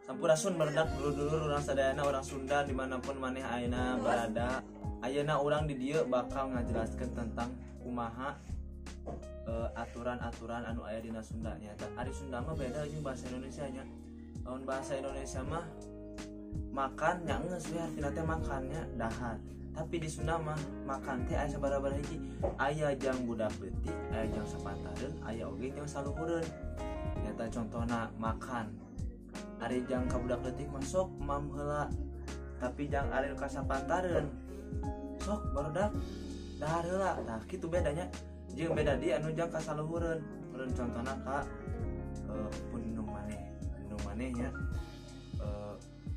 Sampurasun barudak, dulur-dulur urang sadayana, orang Sunda dimanapun maneh ayeuna berada. Ayeuna urang di dieu bakal ngajelaskeun tentang kumaha aturan-aturan anu aya dina Sunda nya. Ari Sunda mah beda jeung bahasa Indonesia nya. Lamun bahasa Indonesia mah makan nya geus we, artina teh makannya dahar. Tapi di Sunda mah makan teh aya sabaraha hiji, aya jang budak leutik, aya jang sapantareun, aya oge jang saluhureun. Nyata contohna makan. Ari jang ka budak leutik mah sok mam heula, tapi jang ari ka sapantareun sok barudak dahar heula. Tah kitu bedanya jeung beda di anu jang ka saluhureun. Meureun contohna ka pun indung maneh, indung maneh nya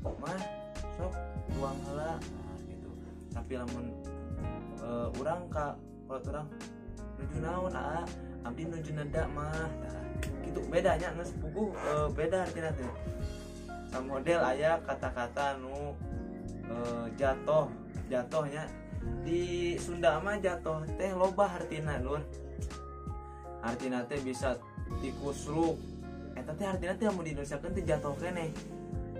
mah sok tuang heula, nah, gitu. Tapi lamun urang ka kolot urang nuju naon aa, abdi nuju neda mah. Tah kitu bedanya geus puguh, beda artina teh. Samodel aya kata-kata nu jatoh, jatohnya di Sunda mah jatoh teh loba hartina lur. Hartina teh bisa tikusruk, eta teh hartina teh lamun di Indonesia kan teh jatoh keneh.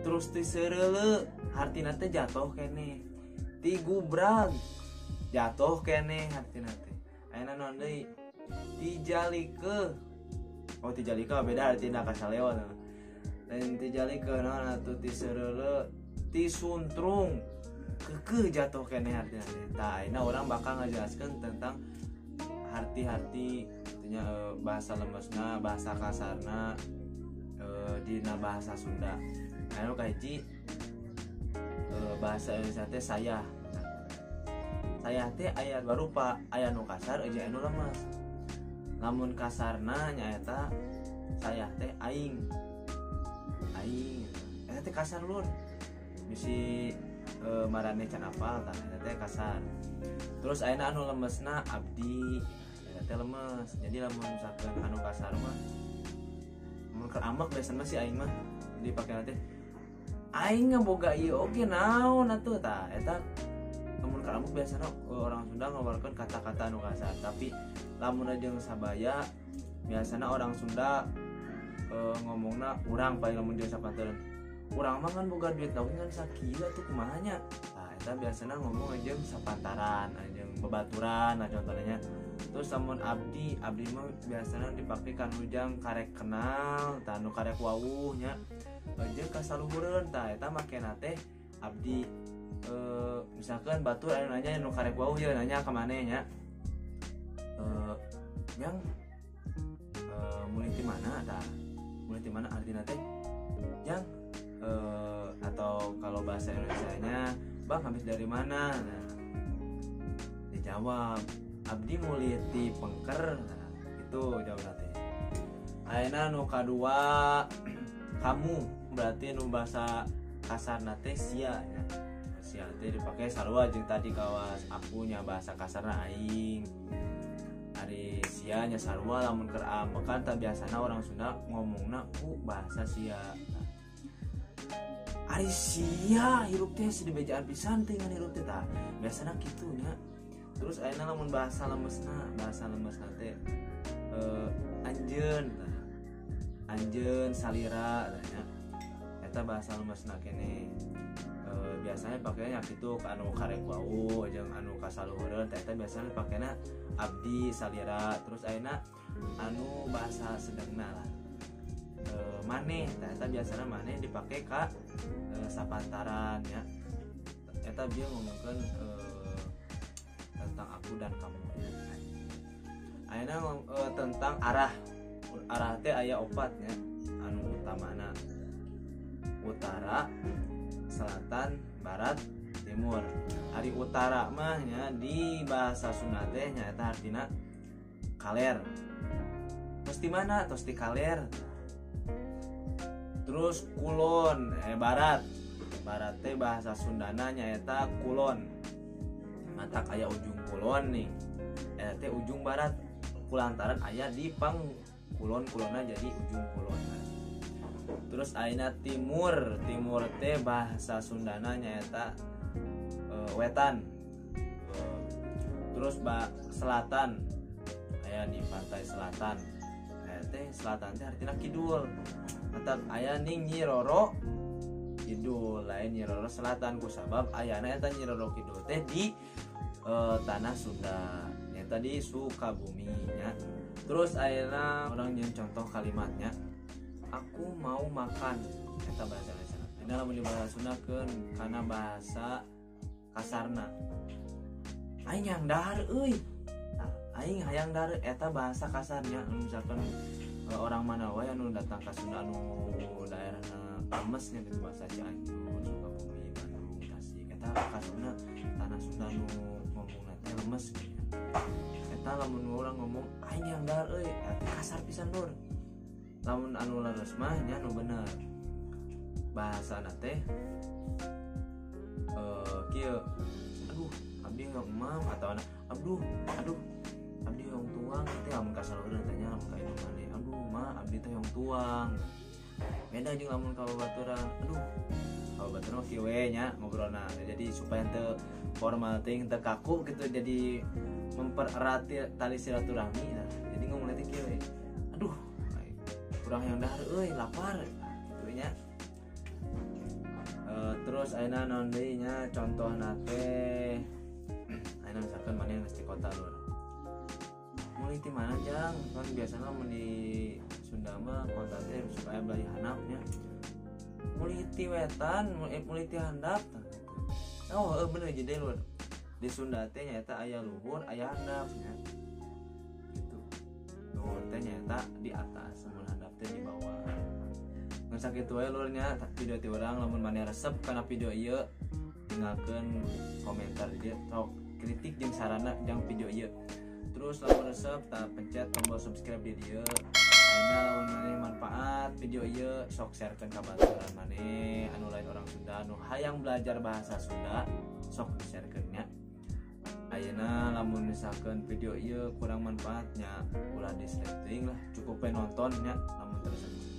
Terus ti seureuleu hartina teh jatoh keneh. Ti gubrag jatoh keneh hartina teh. Ayeuna naon deui? Ti jalike. Oh, ti jalike beda artina ka saleo. Lain ti jalike naon atuh, ti seureuleu, ti suntrung kekeh jatuh keneh artina teh. Tah ayeuna urang bakal ngajelaskeun tentang harti-harti artinya bahasa lemesna, bahasa kasarna dina bahasa Sunda. Anu kahiji bahasa Indonesia teh saya. Nah, saya teh aya dua rupa, aya nu kasar jeung anu lemes. Lamun kasarna nyaeta saya teh aing. Aing eta teh kasar lur. Bisi marane can apal tah eta teh kasar. Terus ayeuna anu lemesna abdi, eta teh lemes. Jadi lamun misalkan anu kasar mah mun keur ambek biasana si aing mah dipake teh aing ngaboga ieu oge naon atuh. Tah eta lamun keur ambek biasana orang Sunda ngaluarkeun kata-kata anu kasar. Tapi lamun jeung sabaya biasana orang Sunda ngomongna urang paling lamun jeung sapantareun urang mah kan boga duit oge ngan sakieu atuh kumaha nya. Tah eta biasana ngomong jeung sapantaran jeung babaturan nah contohnya. Terus lamun abdi, abdi mah biasana dipake kanu jang karek kenal tah nu karek wawuh nya jeung ka saluhureun. Tah eta makena teh abdi. Misalkan batur anu nanya nu karek wawuh ye nanya ka maneh nya, yang mulai ti mana tah, mulai ti mana artina teh yang atau kalau bahasa Indonesianya bang habis dari mana. Nah, dijawab abdi mulai ti Pengker. Nah, itu jawab teh. Ayeuna nu kadua kamu, berarti nu bahasa kasarna teh sia nya. Sia teh dipake sarua jeung tadi kawas akunya bahasa kasarna aing. Ari sia nya sarua lamun keur ambekan tah biasana orang Sunda ngomongna ku bahasa sia. Nah, ari sia hirup teh dibejaan pisan teh ngan hirup teh tah biasana kitu nya. Terus ayeuna lamun bahasa lemesna teh anjeun tah. Anjeun salira tah nya. Eta bahasa lemesna keneh. Biasanya pakainya kitu ka anu karek wau jeung anu kasaluhureun tah eta biasanya pakainya abdi salira. Terus ayeuna anu bahasa sedengna lah maneh tah eta biasana maneh dipake ka sapantaran nya. Eta bieu ngomongkeun tentang aku dan kamu nya. Ayeuna tentang arah. Arah teh aya opat nya anu utamana utara, selatan, barat, timur. Ari utara mah nya di bahasa Sunda teh nyaeta artina kaler. Tos di mana? Tos di kaler. Terus kulon, barat. Barat teh bahasa Sundana nyaeta kulon. Matak aya ujung kulon nih. Eta teh ujung barat. Kulantaran aya di pang kulon-kulonna jadi ujung kulon. Terus ayeuna timur, timur teh bahasa Sundana nyaeta wetan. Terus selatan aya di pantai selatan. Aya teh selatan teh artina kidul. Matak aya ning Nyi Roro Kidul lain Nyi Roro Selatan kusabab ayana eta Nyi Roro Kidul teh di tanah Sunda nyata di Sukabumi nya. Terus ayeuna urang nyieun contoh kalimatnya, aku mau makan eta bahasa Indonesia. Ini lamun di bahasa Sunda keun kana bahasa kasarna, aing hayang dahar euy. Nah, aing hayang dahar eta bahasa kasarnya. Misalkan orang mana wae anu datang ka Sunda anu daerahna lemesnya gitu, bahasa Cianjur, Sukabumi, Bandung, Tasik, eta kasarna tanah Sunda anu ngomongna teh lemes gitu. Eta lamun urang ngomong aing hayang dahar euy, kasar pisan lur. Lamun anu leres mah nya anu bener bahasana teh kieu, aduh abdi hoyong emam atau anak aduh aduh abdi hoyong tuang teh lamun ka salureun teh nya, lamun ka indung maneh aduh mah abdi teh hoyong tuang. Beda jeung lamun ka babaturan, aduh ka babaturan mah kieu we nya ngobrolna. Jadi supaya teu formal teuing, teu kaku gitu, jadi mempererat tali silaturahmi. Nah, jadi ngomongna teh kieu we, aduh kurang yang dahar euy, lapar gitu nya. Terus ayeuna naon deui nya contohna teh, ayeuna misalkan maneh geus di kota lur, mulai ti mana jang, kan biasana mun di Sunda mah kota teh suka aya belah handap nya, mulai ti wetan, mulai ti handap tah gitu. Oh bener jadi lur, di Sunda teh nyaeta aya luhur aya handap nya gitu. Luhur teh nyaeta di atas, mun handap teh di bawah. Mun sakitu wae lur nya video ti urang, lamun maneh resep kana video ieu tinggalkeun komentar di dieu, sok kritik jeung sarana jang video ieu. Terus lamun resep tah pencet tombol subscribe di dieu. Ayeuna lamun maneh manfaat video ieu sok sharekeun ka baturan maneh anu lain orang Sunda anu hayang belajar bahasa Sunda, sok di-sharekeun nya. Ayeuna lamun misalkan video ieu kurang manfaatnya ulah di-share teuing lah, cukup we nonton nya lamun teu resep.